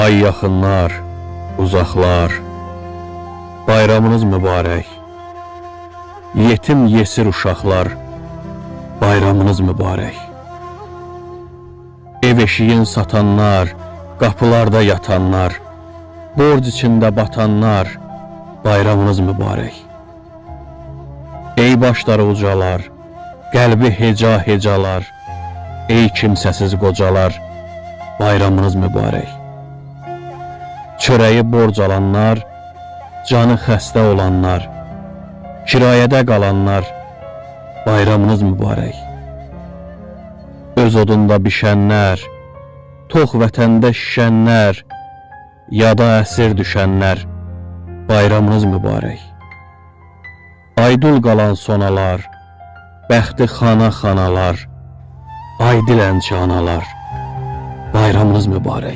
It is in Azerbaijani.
Ay yaxınlar, uzaqlar, bayramınız mübarək. Yetim yesir uşaqlar, bayramınız mübarək. Ev eşiyin satanlar, qapılarda yatanlar, borc içində batanlar, bayramınız mübarək. Ey başları ucalar, qəlbi heca hecalar, ey kimsəsiz qocalar, bayramınız mübarək. Çörəyi borc alanlar, canı xəstə olanlar, kirayədə qalanlar, bayramınız mübarək. Öz odunda bişənlər, tox vətəndə şişənlər, yada əsir düşənlər, bayramınız mübarək. Aydul qalan sonalar, bəxti xana xanalar, ay dilənçi analar, bayramınız mübarək.